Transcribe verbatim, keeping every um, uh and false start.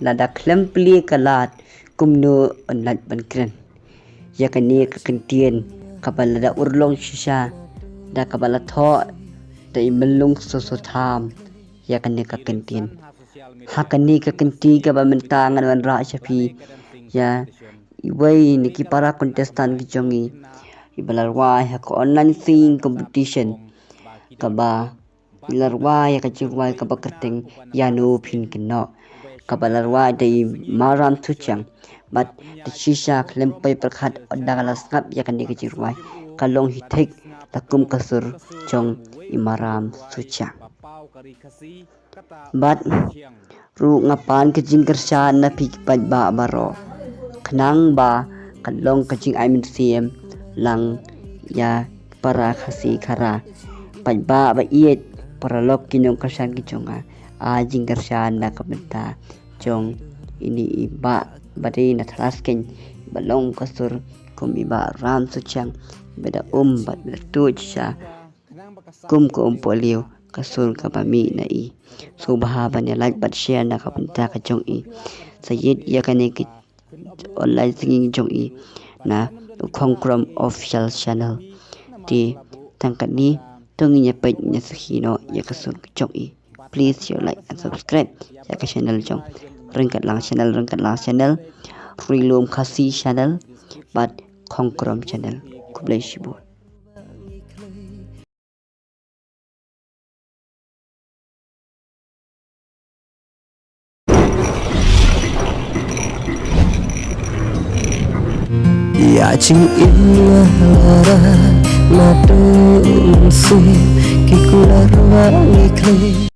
Lada khlem plie ka lad, kumno yn lait ban kren ïa kane ka kyntien kaba lada urlong shisha da kaba la thoh da i Myllung Soso Tham ïa kane ka kyntien. Ha kane ka kynti kaba mynta ngan wanrah sha phi ïa iwei na ki para contestant ki jong ngi iba la rwai ha ka online singing competition kaba i la rwai ïa ka jingrwai kaba kyrteng Ïano Phin Kynnoh, kaba la rwai da i Maram Suchiang. Bad da shisha khlem poi pyrkhat, ynda ka la sngap ïa kane ka jingrwai, ka long hi thik la kum ka sur jong i Maram Suchiang. Bad ruh nga pan ka jingkyrshan na phi ki paidbah baroh, khnang ba ka long ka jingai mynsiem lang ïa para Khasi Khara. Paidbah ba ïeit, paralok ki nongkyrshan ki jong nga, a jingkyrshan na ka bynta jong ine i bah ba dei na Thadlaskeiñ, ba long ka sur kum i Bah Ram Suchiang, ba da um bad ba da tuid sha kum ka um polio, ka sur kaba mih na i. Sngewbha ban ïa like bad share na ka bynta ka jong i. Sa ïeit ïa kane ka online singing jong i na u Khongkrom Official Channel. Te tang katne, to ngin ïa peit ngin ïa sakhi noh ïa ka sur ka jong i. Please share, like and subscribe ïa ka channel jong Ryngkat Lang Channel, Ryngkat Lang Channel, Ri Lum Khasi Channel bad Khongkrom Channel. Khublei shibun. Ïa jingim nga la rai, nga dang sngewsih, ki kular ba ngi khlei.